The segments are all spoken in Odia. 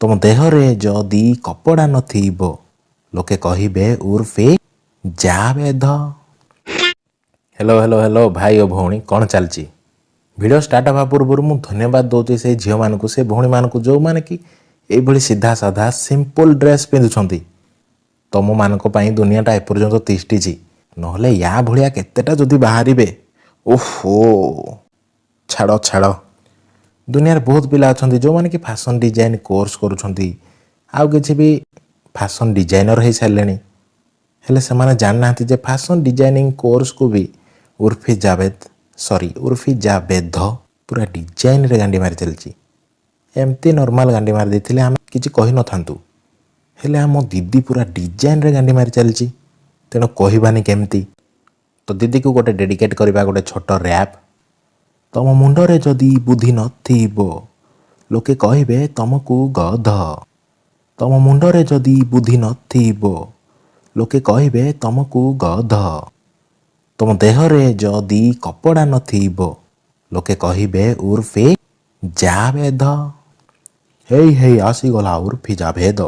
ତୁମ ଦେହରେ ଯଦି କପଡ଼ା ନଥିବ, ଲୋକେ କହିବେ Urfi Javed. Hello, hello, hello, ଭାଇ ଓ ଭଉଣୀ, କ'ଣ ଚାଲିଛି? ଭିଡ଼ିଓ ଷ୍ଟାର୍ଟ ହେବା ପୂର୍ବରୁ ମୁଁ ଧନ୍ୟବାଦ ଦେଉଛି ସେଇ ଝିଅମାନଙ୍କୁ, ସେ ଭଉଣୀମାନଙ୍କୁ, ଯେଉଁମାନେ କି ଏଇଭଳି ସିଧା ସାଧା ସିମ୍ପଲ୍ ଡ୍ରେସ୍ ପିନ୍ଧୁଛନ୍ତି। ତମମାନଙ୍କ ପାଇଁ ଦୁନିଆଟା ଏପର୍ଯ୍ୟନ୍ତ ତିଷ୍ଠିଛି। ନହେଲେ ୟା ଭଳିଆ କେତେଟା ଯଦି ବାହାରିବେ, ଓହୋ, ଛାଡ଼ ଛାଡ଼। ଦୁନିଆରେ ବହୁତ ପିଲା ଅଛନ୍ତି, ଯେଉଁମାନେ କି ଫ୍ୟାସନ୍ ଡିଜାଇନ୍ କୋର୍ସ କରୁଛନ୍ତି, ଆଉ କିଛି ବି ଫ୍ୟାସନ୍ ଡିଜାଇନର୍ ହେଇସାରିଲେଣି। ହେଲେ ସେମାନେ ଜାଣିନାହାନ୍ତି ଯେ ଫ୍ୟାସନ୍ ଡିଜାଇନିଂ କୋର୍ସକୁ ବି ଉର୍ଫି ଜାଭେଦ, ସରି, ଉର୍ଫି ଜାଭେଦ ପୁରା ଡିଜାଇନରେ ଗାଣ୍ଡି ମାରି ଚାଲିଛି। ଏମିତି ନର୍ମାଲ ଗାଣ୍ଡି ମାରି ଦେଇଥିଲେ ଆମେ କିଛି କହିନଥାନ୍ତୁ। ହେଲେ ଆମ ଦିଦି ପୁରା ଡିଜାଇନରେ ଗାଣ୍ଡି ମାରି ଚାଲିଛି, ତେଣୁ କହିବାନି କେମିତି? ତ ଦିଦିକୁ ଗୋଟେ ଡେଡିକେଟ୍ କରିବା ଗୋଟେ ଛୋଟ ର୍ୟାପ୍। ତମ ମୁଣ୍ଡରେ ଯଦି ବୁଦ୍ଧି ନଥିବ, ଲୋକେ କହିବେ ତମକୁ ଗଧ। ତମ ମୁଣ୍ଡରେ ଯଦି ବୁଦ୍ଧି ନଥିବ, ଲୋକେ କହିବେ ତମକୁ ଗଧ। ତମ ଦେହରେ ଯଦି କପଡ଼ା ନଥିବ, ଲୋକେ କହିବେ ଉର୍ଫି ଜାଭେଦ। ହେଇ ହେଇ, ଆସିଗଲା ଉର୍ଫି ଜାଭେଦ।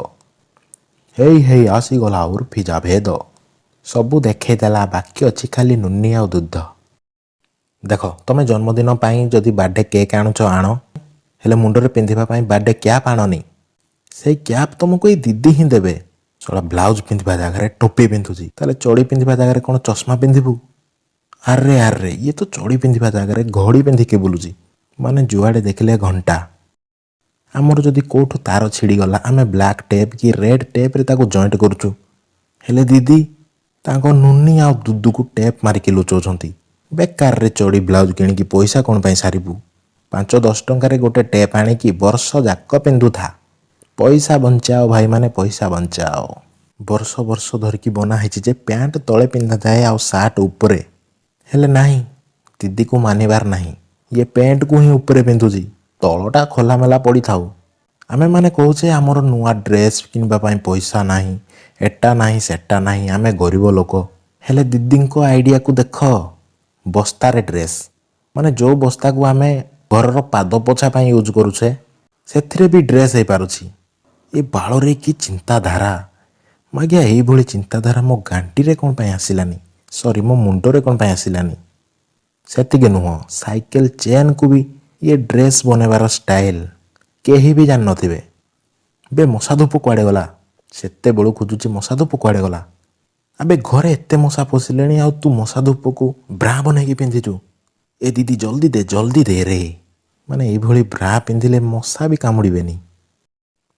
ହେଇ ହେଇ, ଆସିଗଲା ଉର୍ଫି ଜାଭେଦ। ସବୁ ଦେଖେଇଦେଲା, ବାକି ଅଛି ଖାଲି ନୁନି ଆଉ ଦୁଧ। ଦେଖ, ତମେ ଜନ୍ମଦିନ ପାଇଁ ଯଦି ବାର୍ଥଡେ କେକ୍ ଆଣୁଛ ଆଣ, ହେଲେ ମୁଣ୍ଡରେ ପିନ୍ଧିବା ପାଇଁ ବାର୍ଥଡେ କ୍ୟାପ୍ ଆଣନି। ସେଇ କ୍ୟାପ୍ ତମକୁ ଏଇ ଦିଦି ହିଁ ଦେବେ। ଶଳା, ବ୍ଲାଉଜ ପିନ୍ଧିବା ଜାଗାରେ ଟୋପି ପିନ୍ଧୁଛି। ତାହେଲେ ଚଡ଼ି ପିନ୍ଧିବା ଜାଗାରେ କ'ଣ ଚଷମା ପିନ୍ଧିବୁ? ଆରେ ଆରେ, ଇଏ ତ ଚଡ଼ି ପିନ୍ଧିବା ଜାଗାରେ ଘଡ଼ି ପିନ୍ଧିକି ବୁଲୁଛି। ମାନେ ଯୁଆଡ଼େ ଦେଖିଲେ ଘଣ୍ଟା। ଆମର ଯଦି କେଉଁଠୁ ତାର ଛିଡ଼ିଗଲା, ଆମେ ବ୍ଲାକ୍ ଟେପ୍ କି ରେଡ୍ ଟେପ୍ରେ ତାକୁ ଜଏଣ୍ଟ କରୁଛୁ। ହେଲେ ଦିଦି ତାଙ୍କ ନୁନି ଆଉ ଦୁଦୁକୁ ଟେପ୍ ମାରିକି ଲୁଚଉଛନ୍ତି। ବେକାରରେ ଚଡ଼ି ବ୍ଲାଉଜ କିଣିକି ପଇସା କ'ଣ ପାଇଁ ସାରିବୁ? 5-10 ଟଙ୍କାରେ ଗୋଟେ ଟେପ୍ ଆଣିକି ବର୍ଷ ଯାକ ପିନ୍ଧୁଥା। ପଇସା ବଞ୍ଚାଅ ଭାଇମାନେ, ପଇସା ବଞ୍ଚାଅ। ବର୍ଷ ବର୍ଷ ଧରିକି ବନା ହେଇଛି ଯେ ପ୍ୟାଣ୍ଟ ତଳେ ପିନ୍ଧାଯାଏ ଆଉ ସାର୍ଟ ଉପରେ। ହେଲେ ନାହିଁ, ଦିଦିକୁ ମାନିବାର ନାହିଁ। ଇଏ ପ୍ୟାଣ୍ଟକୁ ହିଁ ଉପରେ ପିନ୍ଧୁଛି, ତଳଟା ଖୋଲାମେଲା ପଡ଼ିଥାଉ। ଆମେମାନେ କହୁଛେ ଆମର ନୂଆ ଡ୍ରେସ୍ କିଣିବା ପାଇଁ ପଇସା ନାହିଁ, ଏଟା ନାହିଁ, ସେଟା ନାହିଁ, ଆମେ ଗରିବ ଲୋକ। ହେଲେ ଦିଦିଙ୍କ ଆଇଡ଼ିଆକୁ ଦେଖ, ବସ୍ତାରେ ଡ୍ରେସ୍। ମାନେ ଯେଉଁ ବସ୍ତାକୁ ଆମେ ଘରର ପାଦ ପୋଛା ପାଇଁ ୟୁଜ୍ କରୁଛେ, ସେଥିରେ ବି ଡ୍ରେସ୍ ହେଇପାରୁଛି। ଏ ବାଳରେ କି ଚିନ୍ତାଧାରା ମାଗିଆ! ଏଇଭଳି ଚିନ୍ତାଧାରା ମୋ ଗାଣ୍ଟିରେ କ'ଣ ପାଇଁ ଆସିଲାନି? ସରି, ମୋ ମୁଣ୍ଡରେ କ'ଣ ପାଇଁ ଆସିଲାନି? ସେତିକି ନୁହଁ, ସାଇକେଲ ଚେନ୍କୁ ବି ଇଏ ଡ୍ରେସ୍ ବନେଇବାର ଷ୍ଟାଇଲ୍ କେହି ବି ଜାଣିନଥିବେ। ବେ, ମଶା ଧୂପ କୁଆଡ଼େ ଗଲା? ସେତେବେଳୁ ଖୋଜୁଛି, ମଶା ଧୂପ କୁଆଡ଼େ ଗଲା? ଆବେ, ଘରେ ଏତେ ମଶା ପଶିଲେଣି ଆଉ ତୁ ମଶା ଧୂପକୁ ବ୍ରା ବନେଇକି ପିନ୍ଧିଛୁ? ଏ ଦିଦି, ଜଲ୍ଦି ଦେ, ଜଲ୍ଦି ଦେ ରେ। ମାନେ ଏଇଭଳି ବ୍ରା ପିନ୍ଧିଲେ ମଶା ବି କାମୁଡ଼ିବେନି।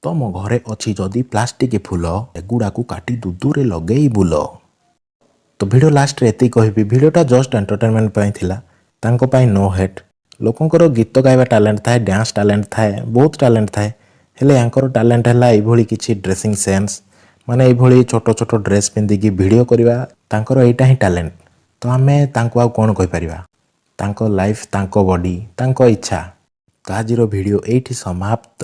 ତମ ଘରେ ଅଛି ଯଦି ପ୍ଲାଷ୍ଟିକ ଫୁଲ, ଏଗୁଡ଼ାକୁ କାଟି ଦୁଦୁରେ ଲଗେଇ ବୁଲ। ତ ଭିଡ଼ିଓ ଲାଷ୍ଟରେ ଏତିକି କହିବି, ଭିଡ଼ିଓଟା ଜଷ୍ଟ ଏଣ୍ଟରଟେନମେଣ୍ଟ ପାଇଁ ଥିଲା। ତାଙ୍କ ପାଇଁ ନୋ ହେଟ୍। ଲୋକଙ୍କର ଗୀତ ଗାଇବା ଟ୍ୟାଲେଣ୍ଟ ଥାଏ, ଡ୍ୟାନ୍ସ ଟ୍ୟାଲେଣ୍ଟ ଥାଏ, ବହୁତ ଟ୍ୟାଲେଣ୍ଟ ଥାଏ। ହେଲେ ୟାଙ୍କର ଟ୍ୟାଲେଣ୍ଟ ହେଲା ଏଇଭଳି କିଛି ଡ୍ରେସିଂ ସେନ୍ସ। ମାନେ ଏଇଭଳି ଛୋଟ ଛୋଟ ଡ୍ରେସ୍ ପିନ୍ଧିକି ଭିଡ଼ିଓ କରିବା, ତାଙ୍କର ଏଇଟା ହିଁ ଟ୍ୟାଲେଣ୍ଟ। ତ ଆମେ ତାଙ୍କୁ ଆଉ କ'ଣ କହିପାରିବା? ତାଙ୍କ ଲାଇଫ୍, ତାଙ୍କ ବଡି, ତାଙ୍କ ଇଚ୍ଛା। ତ ଆଜିର ଭିଡ଼ିଓ ଏଇଠି ସମାପ୍ତ।